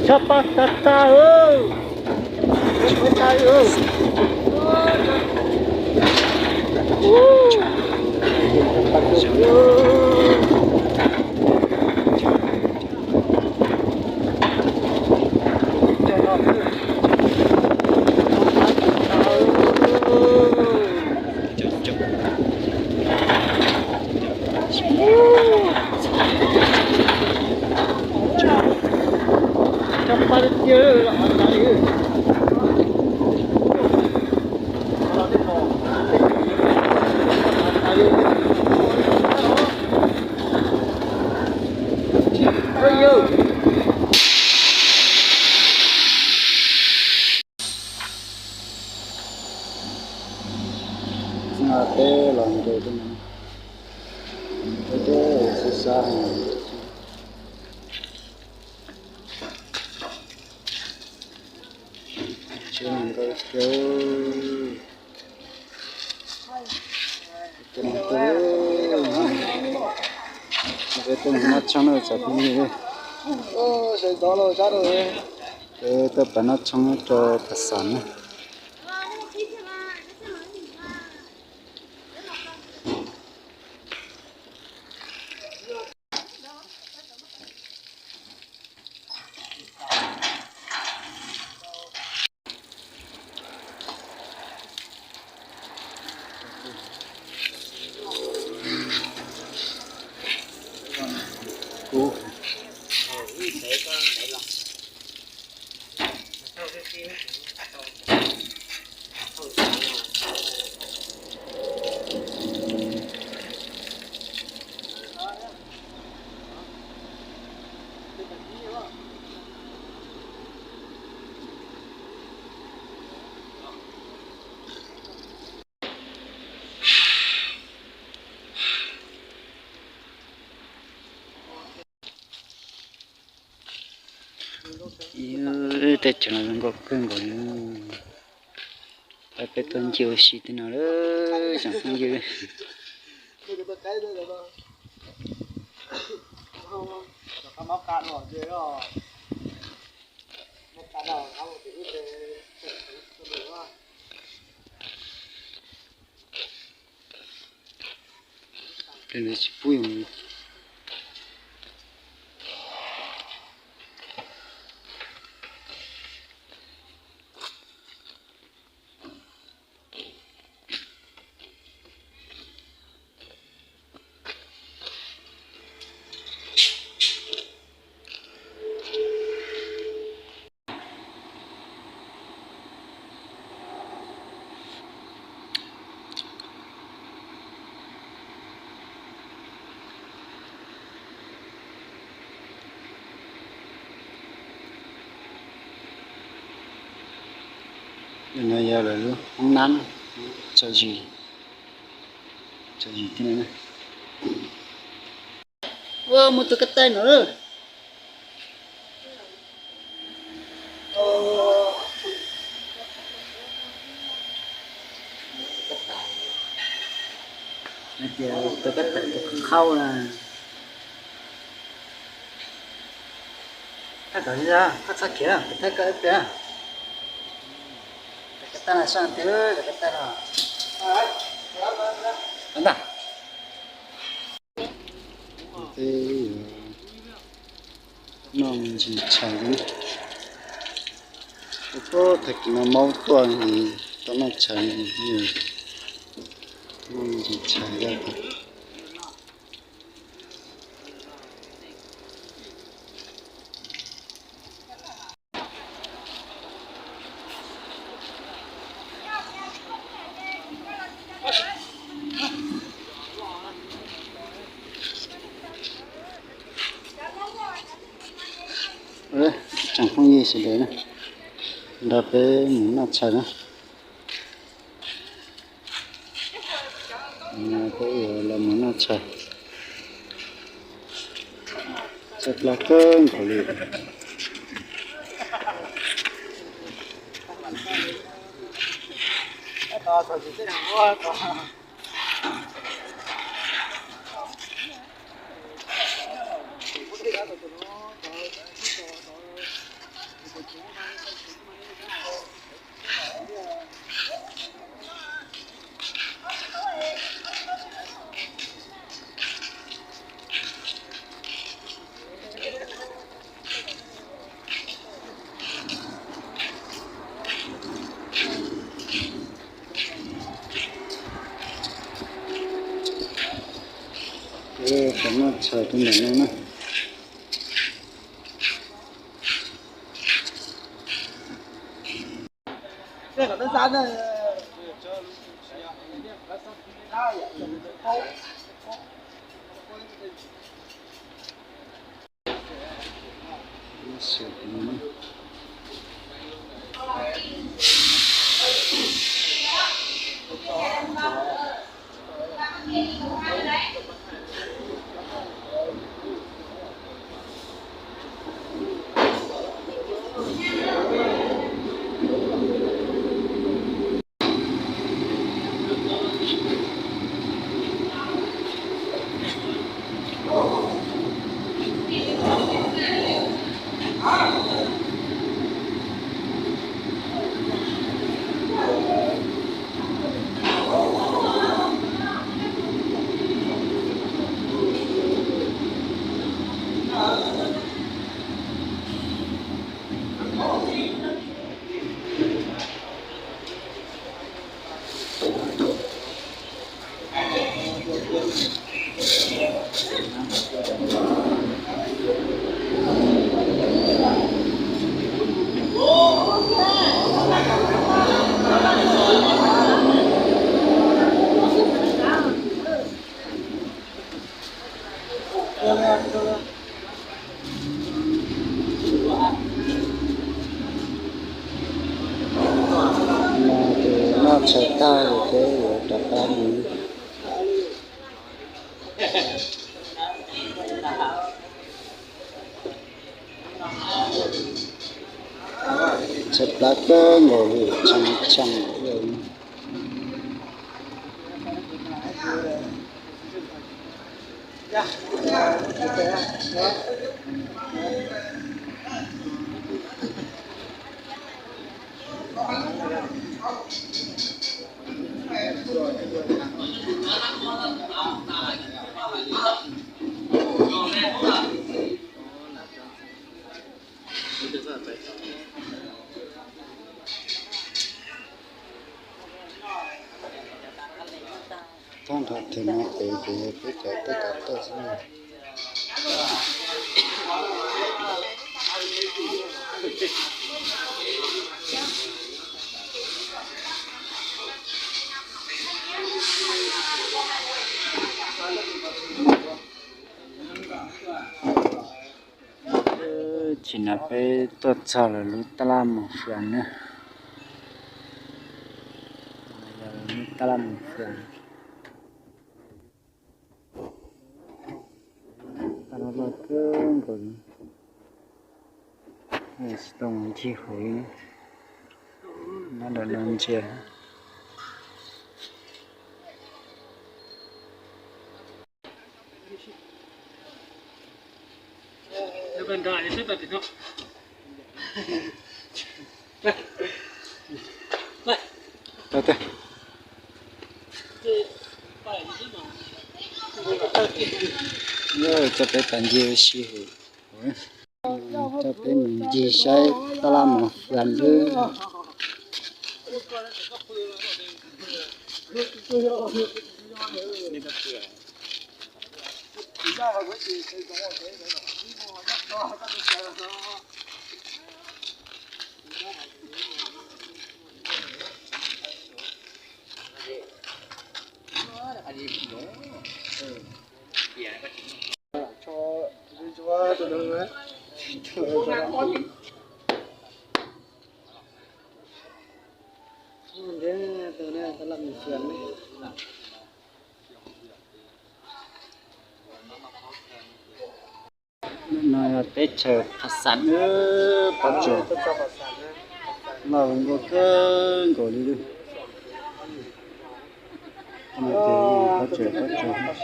Tshaj paj tag tag. Peb los nce tej no, peb xib xab heev. Tsis nkauj kawg. Peb tuaj mus noj tshoob na tsoom phooj ywg. Peb tuaj pab noj tshoob rau Phav Xas na. Ib teb chaws no zoo nkauj kawg nkaus li. Peb tuaj ncig ua si tej no lawm tsoom phooj ywg. Tus ntawd tsis pub yus mus. No yog lawv lub hoob nab, tso zis, tso zis thiab. Ua mus tus kab taij no lawm. Hais tias tus kab taij tus qhaub na. Thaj kom, koj txhob khiav, kuv thaij koj ib pliag. Kab taij no sab twg, kab taij no. Ntag. Peb noj me ntsis tshais na. Thaum kis no maub tuaj, tau noj tshais, noj me ntsis tshais. Tsoom phooj ywg sawv daws na, nrog peb mus noj tshais na. Peb los mus noj tshais, tshais plab kawg nkaus li. Tshaj tus ntawm no na. Noj tshais tag ces peb yuav rov qab mus. Tshais plab kawg nkaus li, tshee tshee li. Tag nrho tus no pem ces yog peb cov tuaj kav tuaj xwb na. Tsim no peb tuaj txog lawv lub tab laj mus fwm na. Yog lub tab laj mus fwm. Tab laj loj kawg nkaus li. Tsis tau mus ncig hauv li. Nyob ntawm no ntsia. Coj peb tau ncig ua si hauv. Coj peb mus ncig saib tab laj mus fwm lub. No yog teb chaws Pha Xas, pob tsuas loj nkauj kawg nkaus li lawm. Pob tsuas, pob tsuas.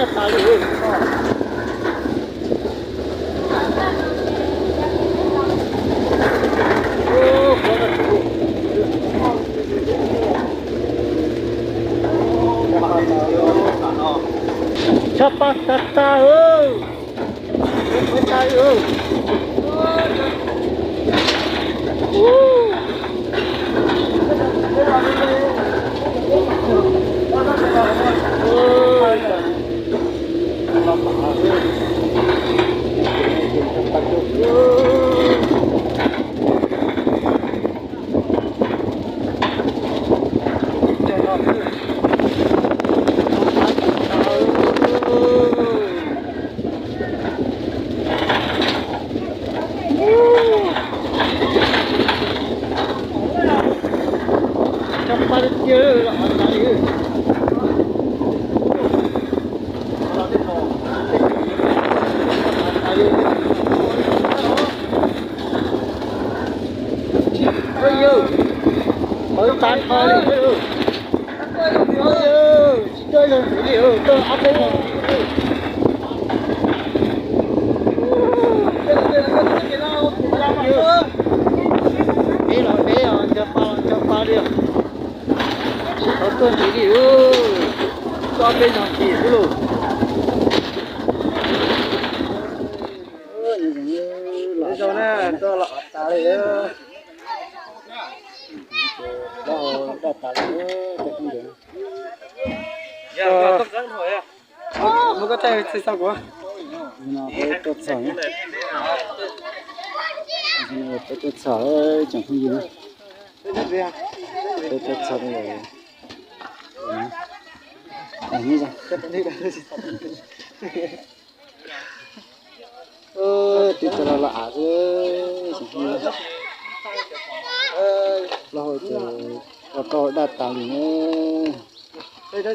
Tshaj pa tas tas. Pawv tag nrho li. Tsis tau ib leeg ntxiv li, tau ob peb leeg ntxiv. Deb los deb os, ncaws pa los ncaws pa li os. Tsis tau tuaj ntxiv li, tau ob peb leeg ntxiv xwb lauj. Los tas li. Daj tas li, cov phooj ywg. Mus koj txhawj kuv. No peb tuaj txog, peb tuaj txog tsoom phooj ywg, peb tuaj txog. Twb tso los los av xwb. Plaub hau ces ua kauj daj tas li ne. Tej no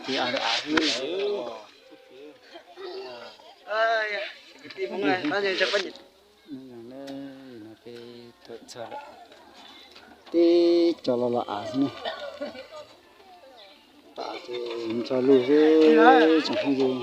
ces av xwb. Peb tuaj txog lawm, twb tso los los av xwb ne. Tas ces nrog lug xwb tsoom phooj ywg.